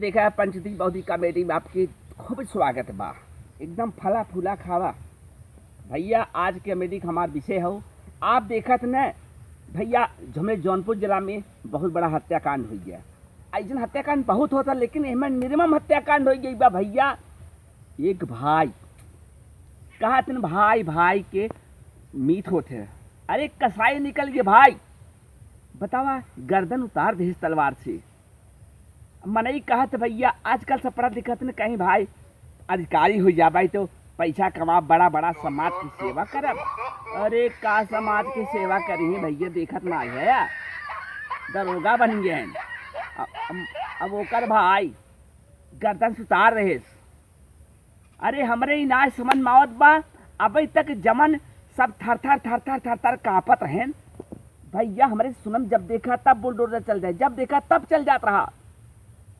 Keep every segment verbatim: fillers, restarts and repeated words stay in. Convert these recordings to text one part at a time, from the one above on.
देखा है पंचदीप अवधी कॉमेडी में आपके खूब स्वागत बा। एकदम फला फूला खावा। भैया, आज के कॉमेडी का हमार विषय हो, आप देखत न भैया, हमें जौनपुर जिला में बहुत बड़ा हत्याकांड हो गया। ऐसन हत्याकांड बहुत होता, लेकिन एहमे निर्मम हत्याकांड हो गई बा भैया। एक भाई कहत न, भाई भाई के मीत होत है। अरे कसाई निकल गए भाई, बतावा, गर्दन उतार दे तलवार से। मनई कहत, भैया, आजकल सब पढ़त लिखत न, कहीं भाई अधिकारी हो जा भाई तो पैसा कमा, बड़ा बड़ा समाज की सेवा करब। अरे का समाज की सेवा करी है भैया, देखत ना है, दरोगा बन गए हैं। अब, अब, अब ओकर भाई गर्दन सुतार रहे। अरे हमरे ही ना समझ मावत बा, अबे तक जमन सब थर थर थर थर थर थर कांपत रहेन। भैया हमरे सुनम, जब देखा तब बुलडोजर चल जाए, जब देखा तब चल जात रहा।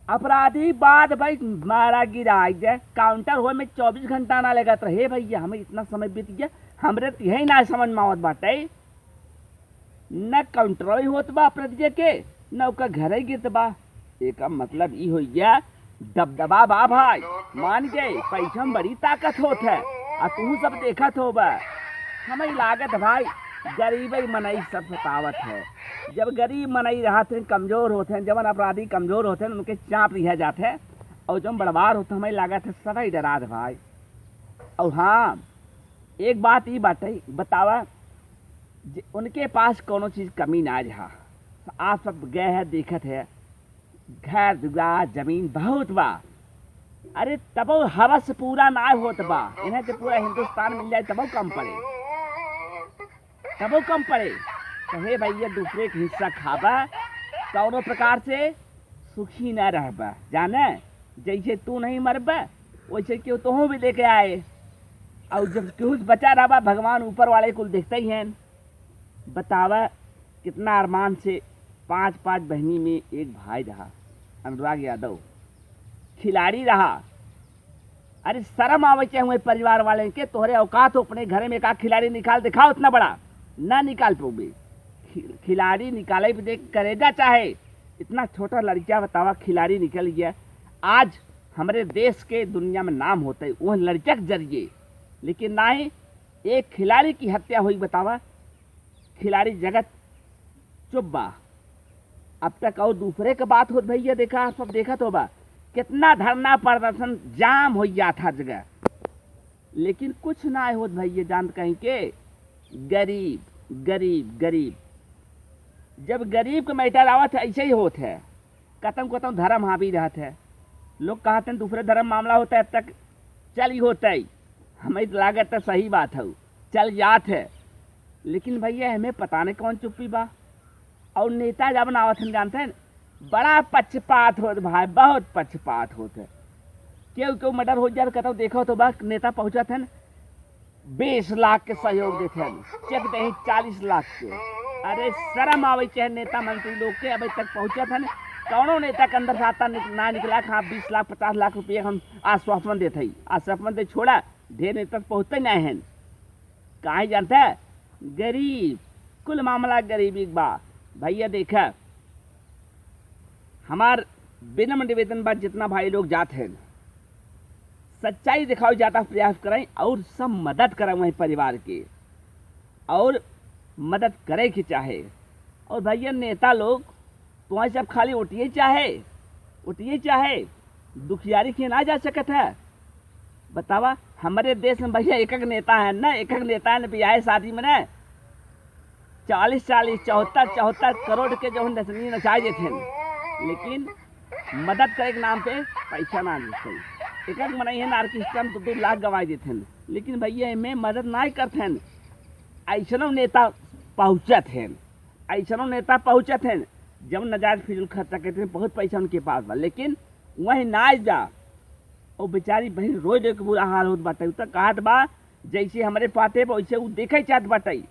अपराधी बाद भाई मारा गिरा जाए, काउंटर होए में चौबीस घंटा ना लगत रहे। भैया हमें इतना समय बीत गया, हमरे तो यही ना समझ मावत बाटे। न कंट्रोल होत बा अपराधिये के, न ओकर घरे गिरत बा। एका मतलब ई हो गया, दबदबा बा भाई, मान गए, पैसा में बड़ी ताकत होत है। आ तू सब देखत हो बा, हमें लागत भाई, गरीब ही मनई सब सतावत है। जब गरीब मनई रहत हैं, कमजोर होत हैं, जवन अपराधी कमजोर होत हैं, उनके चाप लिया जात है, और जब बड़वार होत हैं, हमें लागत है सदा ही डरात भाई। और हाँ, एक बात ई बाटे, बतावा, जे उनके पास कोनो चीज कमी ना रहा। आप सब गए है, देखत है, घर दुआर जमीन बहुत बा। अरे तबो हवस पूरा ना होत बा। इन्हें तो पूरा हिंदुस्तान मिल जाए तबो कम पड़े, तबो कम पड़े। तो हे भैया, दूसरे के हिस्सा खाबा, कौनो प्रकार से सुखी ना रहबा। जाने, जैसे तू नहीं मरबा, वैसे क्यों तोहू भी लेके आए। और जब केहू से बचा रहबा, भगवान ऊपर वाले कुल देखते ही हैं। बतावा, कितना अरमान से पांच पांच बहनी में एक भाई रहा, अनुराग यादव, खिलाड़ी रहा। अरे शर्म आवे चाहिए परिवार वाले के, तोहरे औकात हो अपने घरे में एक आध खिलाड़ी निकाल दिखाओ, इतना बड़ा ना निकाल पाओगे। खि-, खिलाड़ी निकाले पे देख करेजा चाहे, इतना छोटा लड़का बतावा खिलाड़ी निकल गया। आज हमरे देश के दुनिया में नाम होता है वह लड़का के जरिए, लेकिन ना ही एक खिलाड़ी की हत्या हुई। बतावा, खिलाड़ी जगत चुप बा। अब तक और दूसरे के बात होत भैया, देखा, आप सब देखत होबा, कितना धरना प्रदर्शन जाम हो जात हर जगह, लेकिन कुछ ना होत भैया। जानत कहीं के गरीब, गरीब, गरीब। जब गरीब के मैटर आवत है, ऐसे ही होत है। कतम कतम धर्म हावी रहत है। लोग कहत हैं दूसरे धर्म मामला होता है, अब तक चल ही होता है। हमें तो लागत है सही बात है, चल जात है। लेकिन भैया, हमें पता नहीं कौन चुप्पी बा। और नेता जब ना आवत हैं, जानते हैं, बड़ा पक्षपात होत भाई, बहुत पक्षपात होत है। केहू केहू मर्डर हो जात, कतौ देखो तो बा, नेता पहुँचत हैं, बीस लाख के सहयोग देत हैं, चेक दे चालीस लाख के। अरे शर्म आवे चाहे नेता मंत्री लोग के, अबे तक पहुँचत हैं, कौनो नेता के अंदर से आता निक-, ना निकला कि हाँ, बीस लाख, पचास लाख रुपया हम आश्वासन देत हई। आश्वासन दे छोड़ा, ढेर नेता पहुँचते नहीं हैं। काहे जानता है? गरीब, कुल मामला गरीबी के बा। भैया देखा, हमार विनम्र निवेदन बा, जितना भाई लोग जात हैं, सच्चाई दिखावे जाता प्रयास करें और सब मदद करें वहीं परिवार के, और मदद करे के चाहे। और भैया नेता लोग, तुम्हारे सब खाली ओटिए चाहे, ओटिए चाहे, दुखियारी के ना जा सकत है। बतावा, हमारे देश में भैया एक एक नेता है ना, एक एक नेता है ना, ब्याह शादी में ना चालीस चालीस, चौहत्तर चौहत्तर करोड़ के जो नचनी नचाए देते हैं, लेकिन मदद करे के नाम पे पैसा ना देते हैं। एक एक मनई है ना, ऑर्केस्ट्रा में दो दो लाख गवाए देते हैं, लेकिन भैया एमे मदद ना करते हैं। ऐसनो नेता पहुँचत हैं, ऐसनो नेता पहुँचत हैं, जब नजायज फिजूल खर्चा करते हैं, बहुत पैसा उनके पास बा, लेकिन वहीं ना जा। और बेचारी बहन रोई रोई के बुरा हाल होत बाटे। उ त कहत बा, जैसे हमरे पाते बा, वैसे उ देखे चाहत बाटे,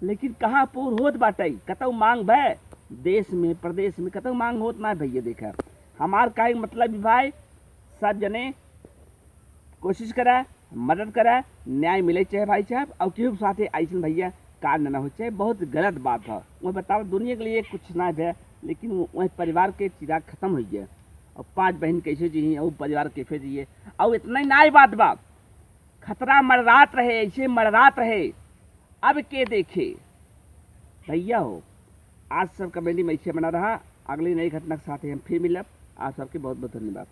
लेकिन कहाँ पूर होत बाटे। कतौ मांग भय, देश में, प्रदेश में कतौ मांग होत ना भैया। देखा, हमार काहे मतलब भी भाई, सब जने कोशिश करा, मदद करा, न्याय मिले चाहे भाई साहब। और केहू के साथे ऐसन भैया कांड ना हो चाहे, बहुत गलत बात है। वह बताओ, दुनिया के लिए कुछ ना भय, लेकिन वो, वह परिवार के चिराग खत्म हो गया। और पांच बहिन कैसे जिए, और परिवार कैसे जिए। और इतना ही नाई बात बा, खतरा मंडरात रहे, ऐसे मंडरात रहे, अब के देखे। भैया हो, आज सब कॉमेडी में ऐसे बना रहा। अगली नई घटना के साथ ही हम फिर मिलब। आप सबके बहुत बहुत धन्यवाद।